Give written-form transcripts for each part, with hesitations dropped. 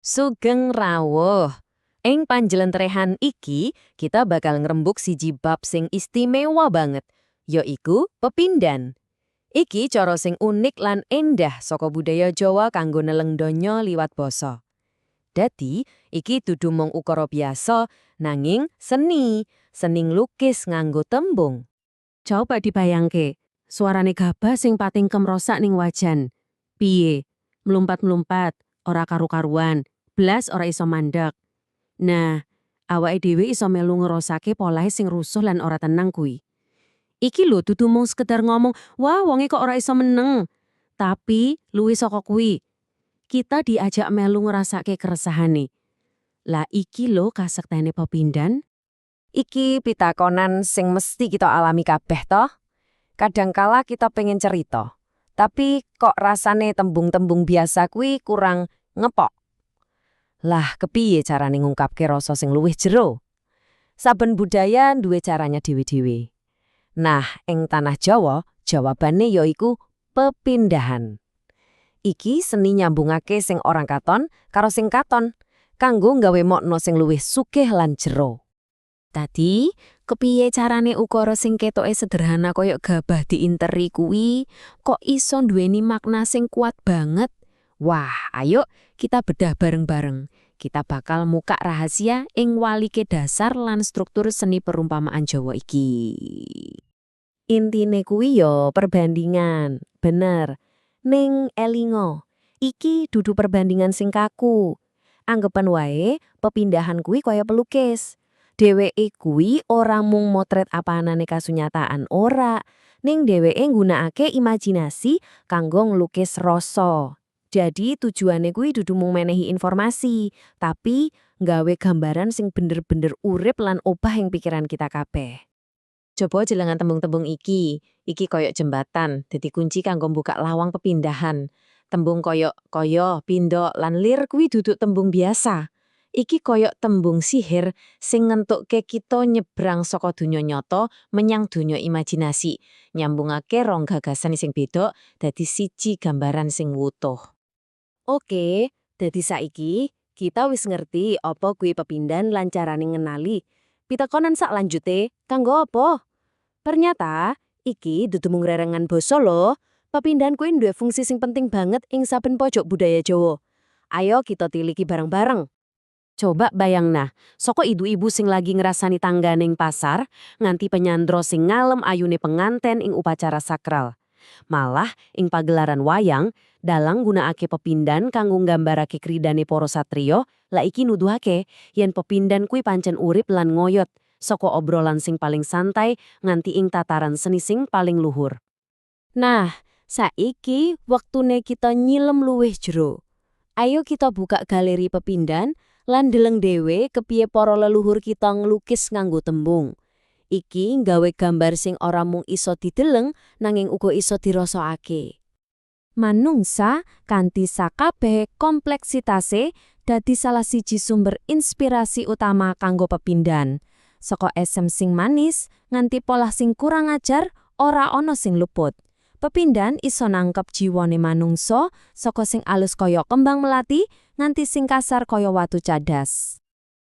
Sugeng rawuh. Ing panjlentrehan iki, kita bakal ngrembug siji bab sing istimewa banget, yaiku pepindhan. Iki cara sing unik lan endah saka budaya Jawa kanggo neleng donya liwat basa. Dadi, iki dudu mung ukara biasa, nanging seni, seni nglukis nganggo tembung. Coba dibayangke, suarane gabah sing pating kemrosak ning wajan. Piye? Mlumpat-mlumpat, ora karu-karuan, blas ora iso mandek. Nah, awake dhewe iso melu ngrasake polahe sing rusuh lan ora tenang kuwi. Iki lho dudu mung sekedar ngomong, "Wah, wonge kok ora iso meneng." Tapi luwih saka kuwi. Kita diajak melu ngrasake keresahane. Lah, iki lho kasektene pepindhan. Iki pitakonan sing mesti kita alami kabeh toh. Kadangkala kita pengen cerita, tapi kok rasane tembung-tembung biasa kuwi kurang ngepok. Lah, kepiye carane ngungkapke rasa sing luwih jero? Saben budaya duwe caranya dhewe-dhewe. Nah, ing tanah Jawa, jawabane yaiku pepindhan. Iki seni nyambungake sing ora katon karo sing katon, kanggo nggawe makna sing luwih sugih lan jero. Dadi, kepiye carane ukara sing ketoke sederhana koyok gabah diinteri kuwi kok iso nduweni makna sing kuat banget? Wah, ayo kita bedah bareng-bareng. Kita bakal muka rahasia ing walike dasar lan struktur seni perumpamaan Jawa iki. Intine kuwi yo perbandingan, bener. Ning elingo, iki dudu perbandingan sing kaku. Anggepen wae pepindhan kuwi kaya pelukis. Dheweke kuwi ora mung motret apa anane kasunyataan, ora, ning dheweke nggunakake imajinasi kanggo nglukis rasa. Jadi tujuane kuwi dudu mung menehi informasi, tapi nggawe gambaran sing bener-bener urip lan obah ing pikiran kita kabeh. Coba delengen tembung-tembung iki. Iki koyok jembatan, dadi kunci kanggo buka lawang pepindhan. Tembung koyok kaya, pindha, lan lir kuwi duduk tembung biasa. Iki koyok tembung sihir sing ngentukke kita nyebrang saka donya nyata menyang donya imajinasi, nyambungake rong gagasan sing beda dadi siji gambaran sing wutuh. Oke, dadi saiki kita wis ngerti apa kuwi pepindhan lan carane ngenali. Pitakonan sak lanjute, kanggo apa? Ternyata iki dudu mung rerengan basa lho. Pepindhan kuwi duwe fungsi sing penting banget ing saben pojok budaya Jawa. Ayo kita tiliki bareng-bareng. Coba bayangna, saka ibu-ibu sing lagi ngerasani tangga ning pasar, nganti penyandro sing ngalem ayune penganten ing upacara sakral. Malah ing pagelaran wayang, dalang gunakake pepindhan kanggo nggambarake kridane para satriya, lah iki nuduhake yen pepindhan kuwi pancen urip lan ngoyot, saka obrolan sing paling santai nganti ing tataran seni sing paling luhur. Nah, saiki wektune kita nyilem luwih jero. Ayo kita buka galeri pepindhan lan deleng dhewe kepiye para leluhur kita nglukis nganggo tembung. Iki nggawe gambar sing ora mung iso dideleng, nanging uga iso dirasakake. Manungsa kanthi sakabehe kompleksitase dadi salah siji sumber inspirasi utama kanggo pepindhan. Saka esem sing manis nganti polah sing kurang ajar, ora ana sing luput. Pepindhan iso nangkep jiwane manungsa, saka sing alus kaya kembang melati nganti sing kasar kaya watu cadas.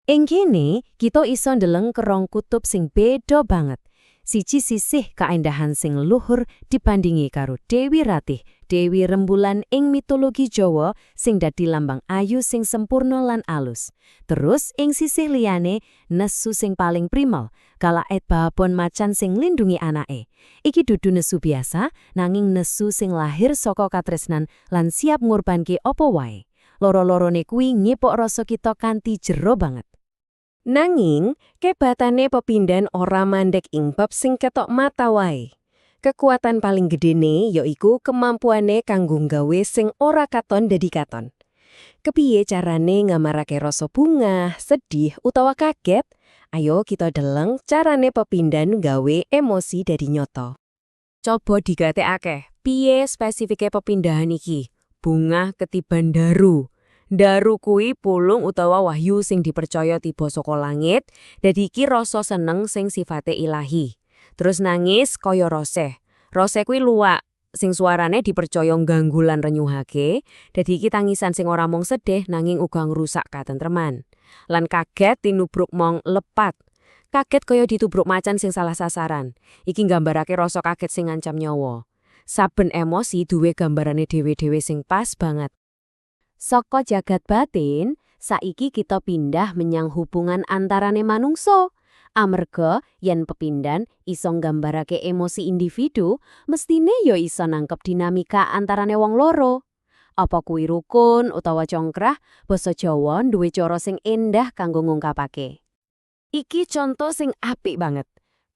Ing kene, kita iso ndeleng rong kutub sing beda banget. Siji sisih kaendahan sing luhur dibandingi karo Dewi Ratih, Dewi Rembulan ing mitologi Jawa sing dadi lambang ayu sing sempurna lan alus. Terus ing sisih liyane nesu sing paling primal, kalaet babon macan sing nglindungi anake. Iki dudu nesu biasa, nanging nesu sing lahir saka katresnan lan siap ngorbanke apa wae. Loro-lorone kuwi ngepok rasa kita kanthi jero banget. Nanging, kebatane pepindhan ora mandek ing bab sing ketok mata wae. Kekuatan paling gedene yaiku kemampuane kanggo nggawe sing ora katon dadi katon. Kepiye carane nggambarake rasa bungah, sedih, utawa kaget? Ayo kita deleng carane pepindhan nggawe emosi dadi nyoto. Coba digatekake, piye spesifike pepindhan iki? Bungah ketiban daru. Daru kuwi pulung utawa wahyu sing dipercaya tiba saka langit, dadi iki rasa seneng sing sifate ilahi. Terus nangis kaya roseh. Roseh kuwi luwak, sing suarane dipercaya ngganggu lan renyuhake, dadi iki tangisan sing ora mung sedih nanging uga ngrusak katentreman. Lan kaget tinubruk mong lepat. Kaget kaya ditubruk macan sing salah sasaran. Iki nggambarake rasa kaget sing ngancam nyawa. Saben emosi duwe gambarane dhewe-dhewe sing pas banget. Saka jagat batin, saiki kita pindah menyang hubungan antarane manungsa. Amarga yen pepindan iso nggambarake emosi individu, mestine ya iso nangkep dinamika antarane wong loro. Apa kuwi rukun utawa congkrah, basa Jawa duwe cara sing endah kanggo ngungkapake. Iki conto sing apik banget.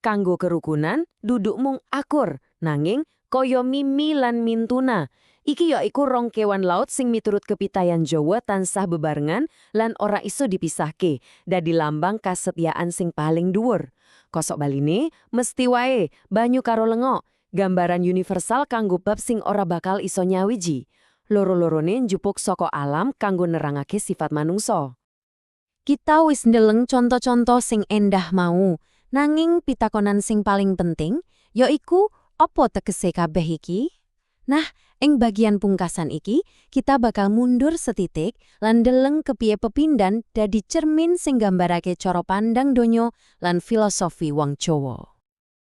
Kanggo kerukunan, duduk mung akur, nanging kaya mimi lan mintuna. Iki ya iku rong kewan laut sing miturut kepitayan Jawa tansah bebarengan lan ora iso dipisahke, dadi lambang kasetiaan sing paling dhuwur. Kosok baline, mesti wae banyu karo lengo, gambaran universal kanggo bab sing ora bakal iso nyawiji. Loro-lorone njupuk saka alam kanggo nerangake sifat manungsa. Kita wis ndeleng conto-conto sing endah mau, nanging pitakonan sing paling penting yaiku apa tegese kabeh iki? Nah, ing bagian pungkasan iki, kita bakal mundur setitik lan deleng kepiye pepindan dadi cermin sing nggambarake cara pandang donya lan filosofi wong Jawa.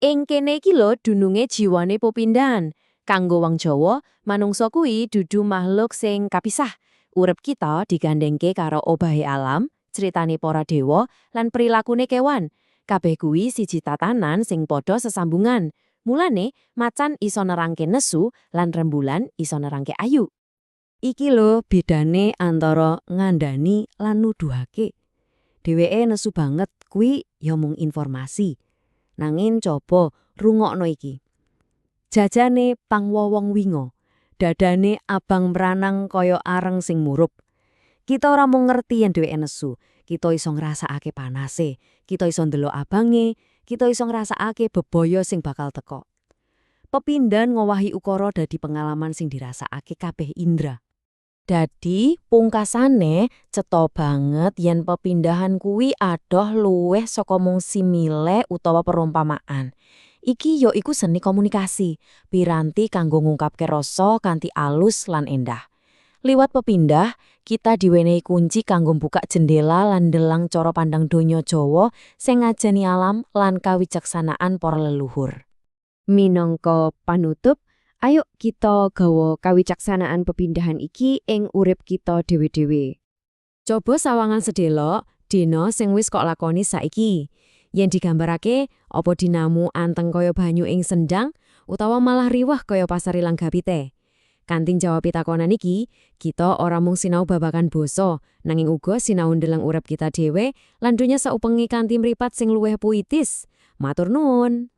Ing kene iki lho dununge jiwane pepindan. Kanggo wong Jawa, manungsa kuwi dudu makhluk sing kapisah. Urip kita digandhengke karo obahe alam, critane para dewa, lan prilakune kewan. Kabeh kuwi siji tatanan sing padha sesambungan. Mulane, macan iso nerangke nesu lan rembulan iso nerangke ayu. Iki lho bedane antara ngandani lan nuduhake. Dheweke nesu banget kuwi ya mung informasi. Nanging coba rungokno iki. Jajane pangwowong wingo, dadane abang mranang kaya areng sing murup. Kita ora mung ngerti yen dheweke nesu, kita iso ngrasakake panase, kita iso ndelok abange, kita iso ngrasakake bebaya sing bakal teka. Pepindan ngowahi ukara dadi pengalaman sing dirasakake kabeh indra. Dadi pungkasane cetha banget yen pepindahan kuwi adoh luwih saka mung simile utawa perumpamaan. Iki ya iku seni komunikasi, piranti kanggo ngungkapke rasa kanthi alus lan endah. Liwat pepindah, kita diwenehi kunci kanggo buka jendela lan ndeleng cara pandang donya Jawa sing ngajeni alam lan kawicaksanaan para leluhur. Minangka panutup, ayo kita gawa kawicaksanaan pepindahan iki ing urip kita dhewe-dhewe. Coba sawangan sedelok dina sing wis kok lakoni saiki. Yen digambarake, apa dinamu anteng kaya banyu ing sendang utawa malah riwah kaya pasar ilang gapite? Kanthi jawab pitakonan iki, kita ora mung sinau babagan basa, nanging uga sinau ndeleng urip kita dhewe lan donya saubenge kanthi mripat sing luwih puitis. Matur nuwun.